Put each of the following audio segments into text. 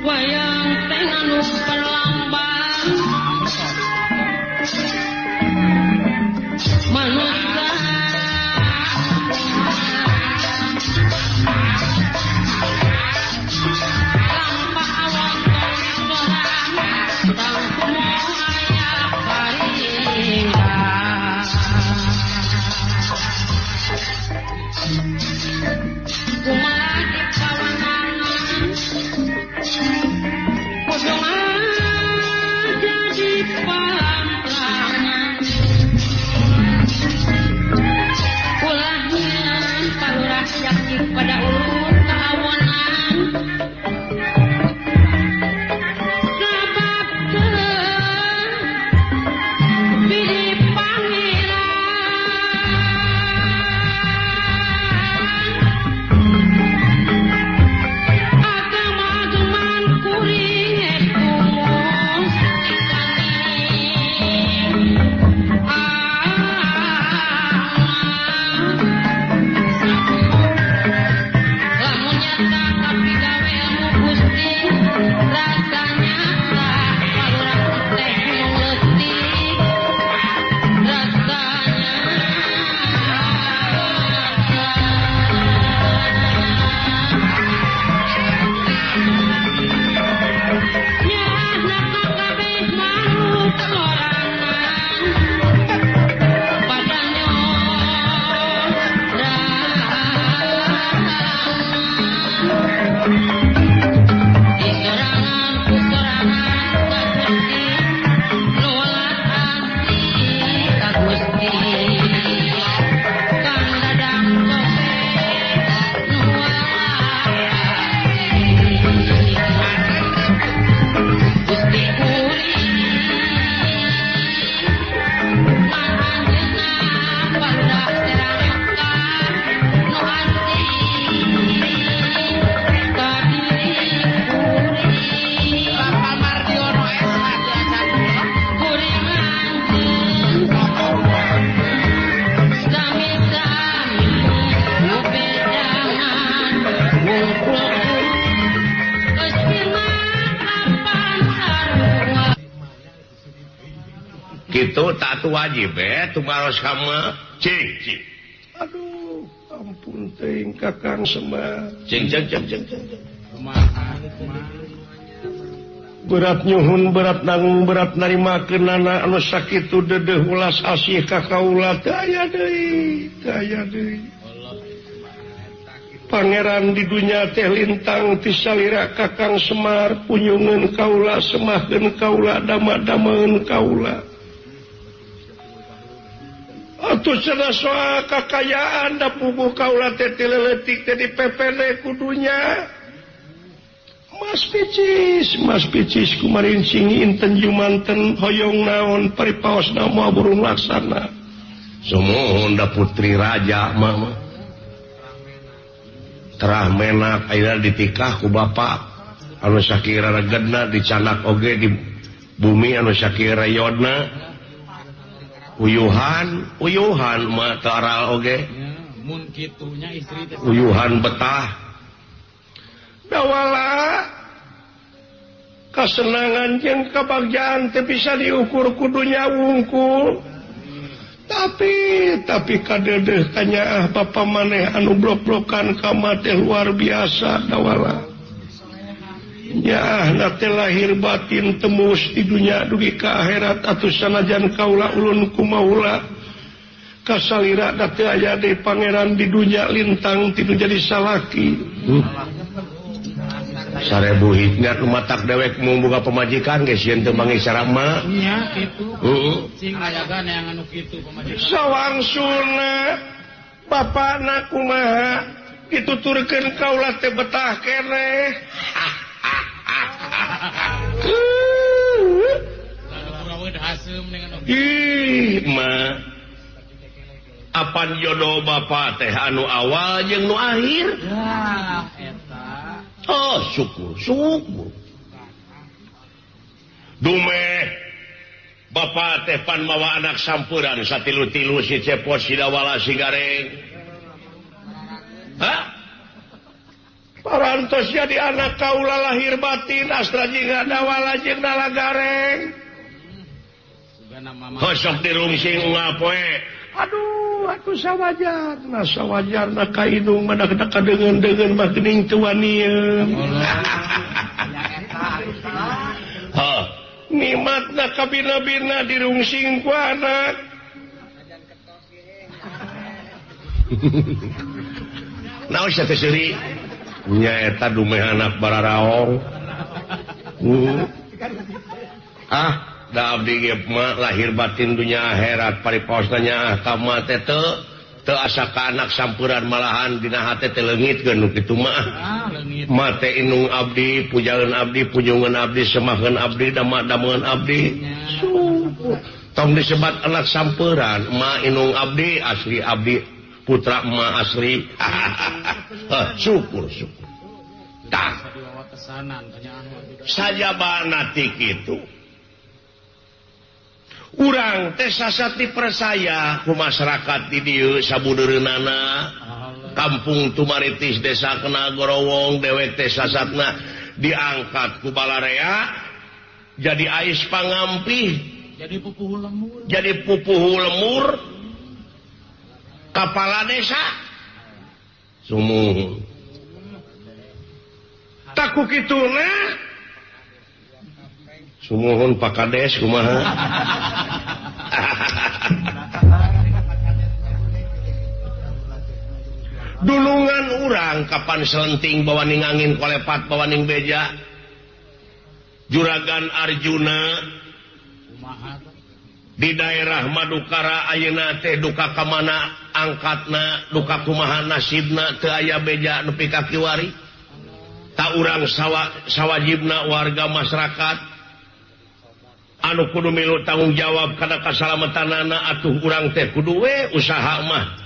Wayang teh anu perlambang manusia lampak awon tong tang aya paringgang kumaha dikawanangan kosongan jadi palampangan ulahnya palurah yakni pada ulun kaawonan sabab pilih pangeran agama-agaman kuring etumus ikaning lamun nyata kapigawe ilmu Gusti rasanya tak palurah teh leutik rasanya nyahna kabeh makhluk sorangan padanya disorangan ku sorangan ka Gusti nulat asih ka Gusti Kang Dadang Copet nulat asih Gusti kuring man anjeunna palurah terangkan nu asih ka diri kuring Bapak Mardiono SH acan kuring anjeun sami-sami nu bedangan wungkul geus apan sarua Gitu taat wajib tumaros kama cing cing. Aduh, ampun teuing Kakang Semar. Cing cing cing cing cing. Berat nyuhun, berat nanggung, berat narimakeunana anu sakitu dedeuh ulas asih ka kaula teu aya deui, teu aya deui. Pangeran di dunya teh lintang ti salira Kakang Semar punyungeun kaula, semahkeun kaula, dama-dameun kaula. Atuh cenah soal kakayaan da puguh kaula teh ti leutik teh di PPD kudunya. Mas picis kumarincing inten jumanten hoyong naon paripaosna moal burung laksana. Sumuhun da putri raja mah. Terah menak ayeuna ditikah ku bapak anu sakira regedna dicanak oge di bumi anu sakira yodna. Uyuhan, uyuhan mah teu aral oge. Mun kitunya istri teh. Uyuhan betah. Dawala kasenangan jeung kebahagiaan teu bisa diukur ku dunya wungkul. Tapi kadeudeuh kanyaah bapa maneh anu blok-blokan ka teh luar biasa dawala. Nyaah teh lahir batin tembus di dunya dugi ka akhirat atuh sanajan kaula ulun kumaula kasalira da teu aya deui pangeran di dunya lintang ti nu jadi salaki. 1000 hikmat matak dewek mau buka pemajikan geus sieun teu manggih sarama nya kitu. Sing ayaga neangan nu kitu pamajikan. Sawangsulna bapana kumaha dituturkeun kaula teh betah keneh. Ih mah apan jodoh bapa teh anu awal jeung nu akhir. Wah eta. Oh syukur syukur. Dumeh bapa teh pan mawa anak sampuran satilu-tilu si Cepot si Dawala si Gareng. Hah? Parantos jadi anak kaula lahir batin astra jeung Dawala jeung Dala Gareng. Hosok dirungsing unggal poe. Aduh, aku sawajarna sawajarna ka indung mah da kadeungeun-deungeun mah geuning teu wanieun. Hah, nikmatna kabina-bina dirungsing ku anak. Naon sia teh seuri? Nya eta dumeh anak bararaong. Ah, da abdi ge mah lahir batin dunya akhirat paripaosna nyaah ka mah teh teu asa ka anak sampuran malahan dina hate teh leungitkeun nu kitu mah. Mate indung abdi, pujaeun abdi, punjungeun abdi, semaheun abdi, dama-dameun abdi. Syukur. Tong disebat anak sampuran, ma indung abdi asli abdi putra ma asli. Syukur syukur. Tah. Sajabana ti kitu. Urang teh sasat dipercaya ku masyarakat di dieu sabudeureunana kampung Tumaritis desa Kena Gorowong dewek teh sasatna diangkat ku balarea jadi ais pangampih jadi pupuhu lemur, jadi pupuhu lemur kepala desa sumuh taku kituna sumuhun Pak Kades kumaha. Dulungan urang kapan selenting bawaning angin kolepat bawaning beja Juragan Arjuna di daerah Madukara ayeuna teh duka ka mana angkatna duka kumaha nasibna teu aya beja nepi ka kiwari. Ta urang sawajibna warga masyarakat anu kudu milu tanggung jawab kana kasalamatanana atuh urang teh kudu we usaha mah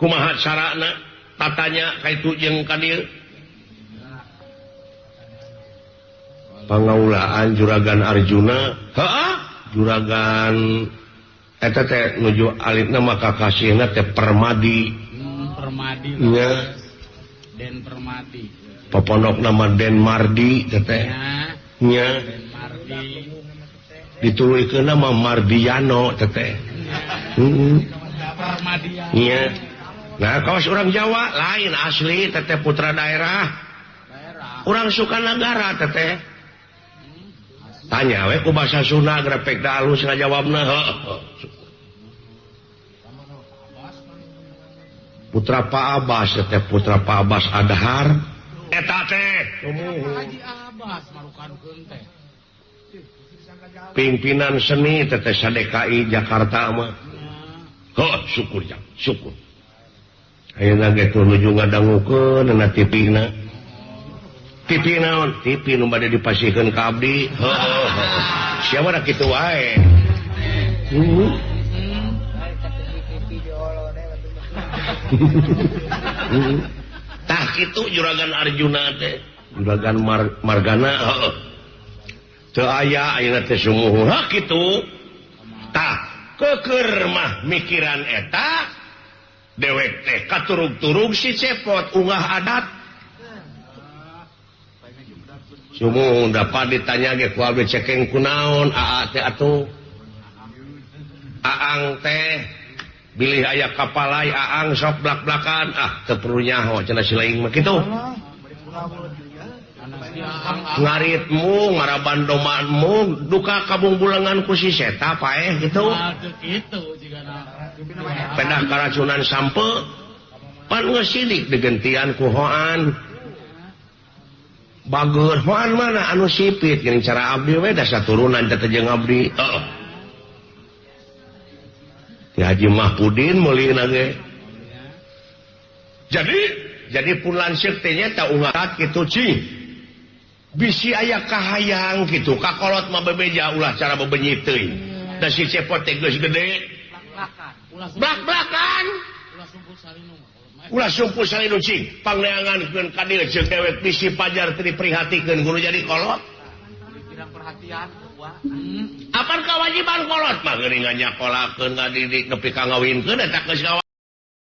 kumaha carana tatanya kaitu jeung ka dieu pangaulaan Juragan Arjuna heeh Juragan eta teh nuju alitna mah kakasihna teh Permadi. Permadi nya Den Permadi popondokna mah Den Mardi teh nya Den Mardi dituluykeun nama Mardiano teteh. Heeh. Iya. Nah, kawas orang Jawa lain asli teteh putra daerah. Urang Sukanagara teteh. Tanya we ku bahasa Sunda grepek da alus ngajawabna heuh. Putra Pak Abbas teteh putra Pak Abbas Adhar eta teh. Haji Abbas marukankeun teh. Pimpinan seni teteh DKI Jakarta mah. Heuh, syukur jang, syukur. Ayeuna ge teu nuju ngadangukeun na TV na. TV naon? TV nu bade dipasihkeun ka abdi. Heuh, siapa da kitu wae. Tah kitu Juragan Arjuna teh, Juragan Margana heeh. Teu aya ayeuna teh sumuhun. Hah kitu. Tah keukeur mah mikiran eta dewek teh katurug-turug si Cepot ungah adat. Sumuhun dapat ditanya ge ku abdi cekeng kunaon aa teh atuh. Aang teh bilih aya kapalai aang sok blak-blakan ah teu perlu nyaho cenah si laing mah kitu. Ngaritmu ngaraban domaanmu duka kabungbulengan ku si seta paeh kitu. Pedah karacunan sampe pan geus sidik digentian ku hoan. Bager hoan mana anu sipit geuning cara abdi we da saturunan teh jeung abdi. Heeh. Ki Haji Mahpudin meulina ge. Jadi pun lanseuk teh nya ta ungarat kitu cing. Bisi aya kahayang kitu kakolot mah bebeja ulah cara bebenyi teuing. Da si Cepot teh geus gede. Blak-blakan. Ulah sumpu salinu cing. Pangneangankeun ka dieu jeung dewek bisi pajar teu diprihatikeun kudu jadi kolot. Perhatian. Apan kewajiban kolot mah geuning nyakolakeun ngadidik nepi ka ngawinkeun eta geus